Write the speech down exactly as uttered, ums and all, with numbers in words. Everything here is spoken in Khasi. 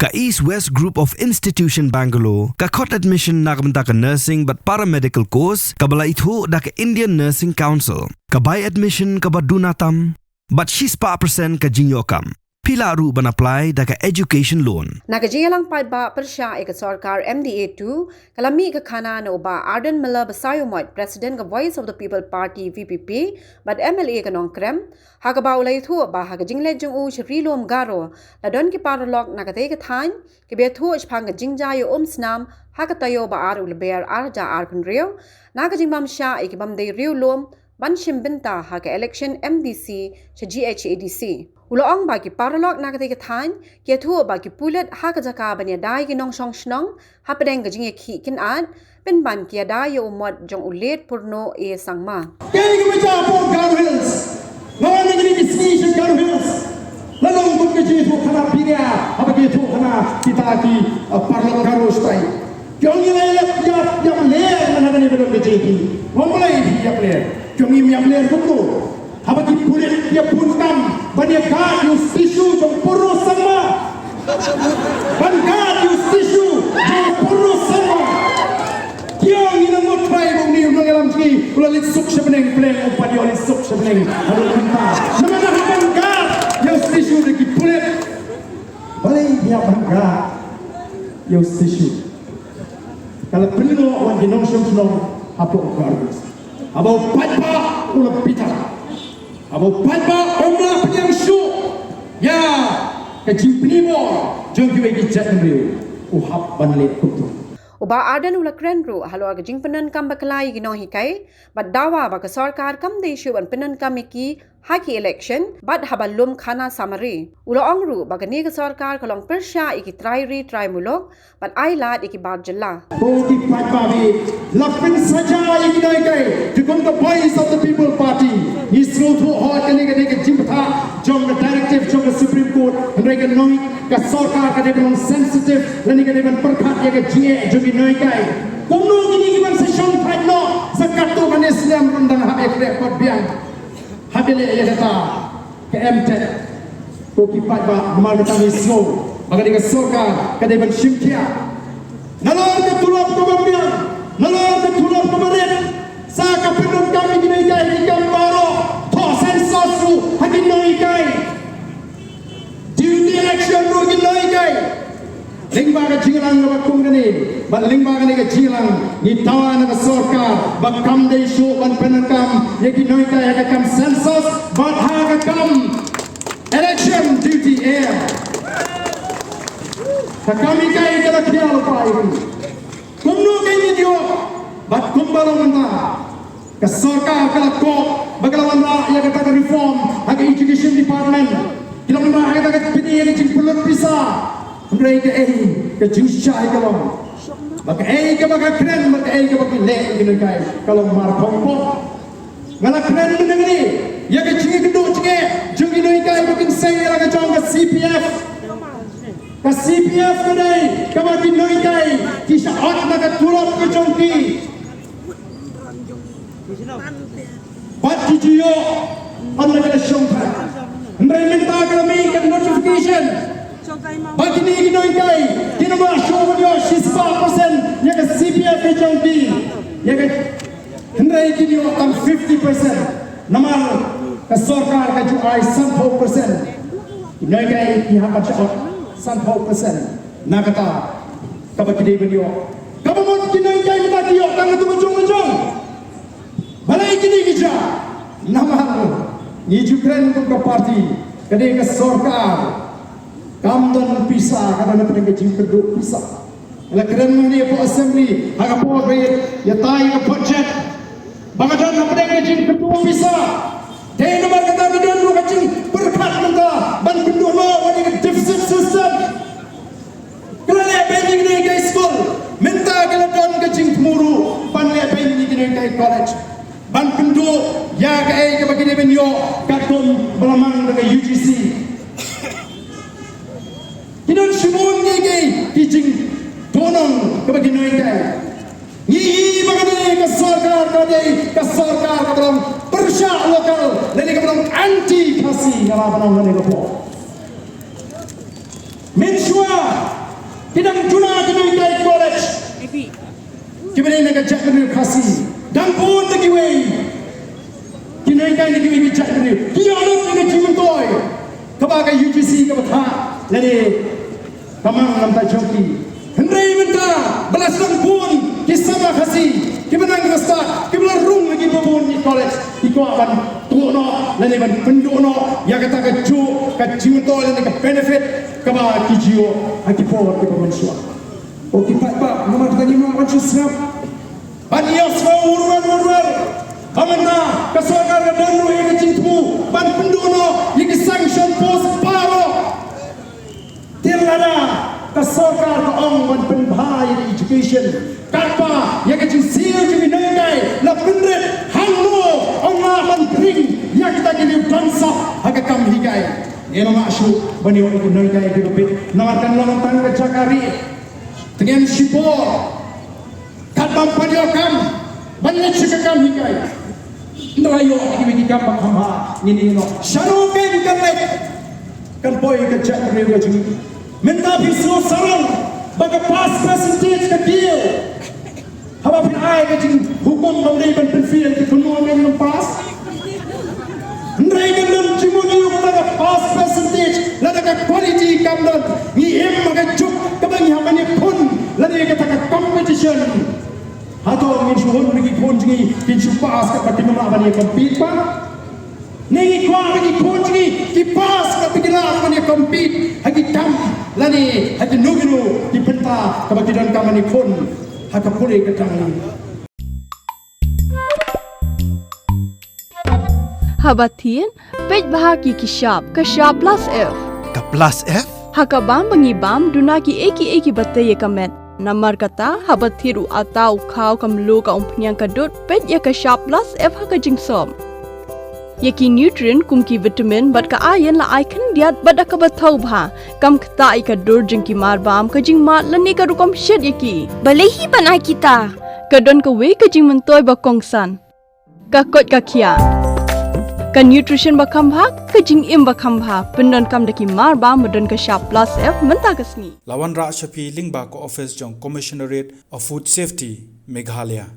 Ka East West Group of Institution Bangalore ka khot admission na ka bynta ka nursing bad paramedical course kaba la ithuh da ka Indian Nursing Council. Ka bai admission kaba duna tam bad shispah percent ka jingïoh kam. Phi lah ruh ban apply da ka education loan. Na ka jingïalang paidbah pyrshah ïa ka sorkar M D A two, ka la mih ka khana na u Bah Ardent Miller Basaiawmoit, President ka Voice of the People Party, V P P, bad M L A ka Nongkrem, ha kaba u la ïathuh ba ha ka jingleit jong u sha Ri Lum Garo, la don ki paralok na katei ka thaiñ kiba ïathuh shaphang ka jingjia ïa u umsnam ha ka taïew ba ar u Lber ar hajar arphew hynriew, na ka jingbym shah ïa ki bym dei riewlum ban shim bynta ha ka election M D C sha G H A D C. U la ong ba ki paralok na katei ka thaiñ ki ïathuh ba ki pulit ha ka jaka ban ïada ïa ki nongshong shnong hapdeng ka jingïakhih kynad, pynban ki ïada ïa u mot jong u late Purno A Sangma. Kaei kaba jia hapoh Garo Hills? Nga wan na kine ki sngi sha Garo Hills. La long kum ka jingïathuhkhana phi ïa, haba ki ïathuhkhana kita ki, uh, paralok Garo shatai. Ki ong ngi la ïap, ïap, ïap ler na kane ba don ka jingïakhih. Nga ong balei phi ïap ler? Ki ong ngim ïap ler kumno. Haba ki pulit ki ïa bun tam ban ïa guard ïa u statue jong Purno Sangma. Ban guard ïa u statue jong Purno Sangma. Ki ong ngi nang mut trai ba une u nongïalam jong ngi u la leit suk sha bneng, pyrshah um pat ïoh leit suk sha bneng haduh mynta. Namar ban guard ïa u statue da ki pulit. Balei ïa ban guard ïa u statue? Ka la pynlong wan ki nongshong shnong hapoh Garo Hills. Haba u paidbah u la bitar. Haba u paidbah um lah pdiang shuh ïa ka jingpynbor jong kiwei ki jaitbynriew, u hap ban leh kumto. U Bah Ardent u la kren ruh halor ka jingpyndonkam bakla ïa ki nonghikai, bad dawa ba ka sorkar kam dei shuh ban pyndonkam ïa ki ha ki election bad haba lum khana samari. U la ong ruh ba kane ka sorkar ka long pyrshah ïa ki trai ri trai muluk bad ai lad ïa ki bar jylla. Ko ki paidbah, la pynsaja ïa ki nonghikai. Te kum ka Voice of the People Party ngi sngewthuh hooid kane ka dei ka jingbatai jong ka directive jong ka Supreme Court, hynrei ka nong ka sorkar ka dei ban long sensitive lane ka dei ban pyrkhat ïa ka jingeh jong ki nonghikai. Kumno kine ki ban sa shong thait noh sa katto katne snem, ym dang hap ïa khleh kot biang. Hap ïaleh ïa kata ka M TET. Ko ki paidbah, namar kata ngi sngew ba ka dei ka sorkar ka dei ban shim khia. Nalor ka tulop kaba biang, nalor ka tulop kaba rit, sa ka pyndonkam ïa ki nonghikai ha ki kam baroh. Thoh census ruh ha ki nonghikai. Duty election ruh ha ki nonghikai. Lyngba ka jingïalang kaba kum kane bad lyngba kane ka jingïalang, ngi dawa na ka sorkar ba kam dei shuh ban pyndonkam ïa ki nonghikai ha ka kam census bad ha ka kam election duty. Em, ka kam hikai ka la khia lypa ïa ki. Kumno kein ngin ïoh? Bad kumba long mynta, ka sorkar ka la koh ba ka la wanrah ïa kata ka reform ha ka education department. Ki la wanrah ïa kata ka pyni ïa ka jingpynlut pisa. Hynrei kaei ka jingshisha hi ka long ba kaei kaba ka kren bad kaei kaba ki leh ïa ki nonghikai ka long mar khongpong. Nga la kren mynne mynne ïa ka jingkynduh jingeh jong ki nonghikai ba kin seng ïa la ka jong ka C P F. Ka C P F ka dei kaba ki nonghikai ki shah ot na ka tulop ka jong ki. Bad ki ju ïoh ym na ka lashon pat. Hynrei mynta ka la mih ka notification ba kine ki nonghikai kin ym lah shuh ban ïoh shispah percent ïa ka C P F ka jong ki. Ïa ka Hynrei kin ïoh tang fifty percent. Namar ka sorkar ka ju ai sanphew percent. Ki nonghikai ki hap ban shah ot sanphew percent na kata kaba ki dei ban ïoh. Kaba mut ki nonghikai mynta ki ïoh tang katto ka jong ka jong. Balei kine ki jia? Namar ngi ju kren kum ka party, ka dei ka sorkar kam don pisa, ka don hapdeng ka jingkyrduh pisa. La kren mynne hapoh assembly ha ka por ba ïatai ka budget ba ka don hapdeng ka jingkyrduh pisa. Dei namar kata ka don ruh ka jingpyrkhat mynta ban kynduh noh ïa ka deficit system. Ka la leh beiñ ïa kine ki skul, mynta ka la don ka jingthmu ruh ban leh beiñ ïa kine ki college ban kynduh ïa kaei kaba ki dei ban ïoh katkum ba la mang da ka U G C. Ki don shibun ki, ki, ki jingdonong kaba ki nonghikai. Ngi i ba kane ka sorkar ka dei ka sorkar kaba long pyrshah local lane kaba long anti Khasi, nga la ban ong ha kane ka por. Mynshuwa Ki dang juna ki nonghikai college kiba dei na ka jaitbynriew Khasi. Dang bun da kiwei ki nonghikai na kiwei ki jaitbynriew ki ïoh lut ïa ka jingmyntoi kaba ka U G C kaba thah lane ka mang namta jong ki. Hynrei mynta ba la sdang bun ki samla Khasi kiba nang ka stad kiba la rung ha kiba bun ki college, ki kwah ban tuh noh lane ban pynduh noh ïa kata ka juk ka jingmyntoi lane ka benefit kaba ki ju ïoh ha ki por kiba mynshuwa. O ki paidbah, namar kata ngim lah ban shu sngap ban ïohsngew urwer urwer ba mynta ka sorkar ka don ruh ïa ka jingthmu ban pynduh noh ïa ki sanction post baroh. Te lada ka sorkar ka ong ban pynbha ïa ka education, katba ïa ka jingsiew jong ki nonghikai la pynrit, hangno ong lah ban pring ïa kita ki riew don sap ha ka kam hikai? Ngi ym lah shuh ban ïoh ïa ki nonghikai kiba bit namar kan long tang ka jaka rieh. Tngen shipor katba ym pat ïoh kam ban leit sha ka kam hikai. Hynrei ïoh ïa kiwei ki kam ba kham bha, ngin ïoh. Shano kein kan leit? Kan poi ka jaitbynriew ka jong ngi. Mynta phi sngew sarong ba ka pass percentage ka kiew. Haba phi ai ka jinghukum ba dei ban pynfail, ki kynnoh kein ban pass. Hynrei kan don jingmut ïa u kata ka pass percentage lada ka quality kam don. Ngi im ha ka juk kaba ngi hap ban ïakhun lane kata ka competition. Hato ngin shu hun ba ki khun jong ngi kin shu pass katba kin ym lah ban ïa compete pat? Ne ngi kwah ba ki khun jong ngi ki pass katba kin lah ban ïa compete ha ki kam lane ha kino kino ki bynta kaba ki donkam ban ïakhun ha ka pule ka tang. Haba thied, peit bha ki ki shap, ka shap plus F. Ka plus F? Ha ka bam ba ngi bam, duna kiei kiei kiba tei ïa ka met. Namar kata, haba thied u atta, u khaw, ka mluh, ka umphniang, ka dud, peit ïa ka shap plus F ha ka jingsop. Ïa ki nutrient kum ki vitamin bad ka iron la ai khyndiat bad da kaba thaw bha. Kam ktah ïa ka dur jong ki marbam, ka jingmad lane ka rukom shet ïa ki. Balei hi ban ai kita? Ka don kawei ka jingmyntoi ba kongsan. Ka koit ka khiah. Ka nutrition ba kham bha, ka jingim ba kham bha. Pyndonkam da ki marbam ba don ka shap plus F mynta ka sngi. La wanrah sha phi lyngba ka office jong Commissionerate of Food Safety, Meghalaya.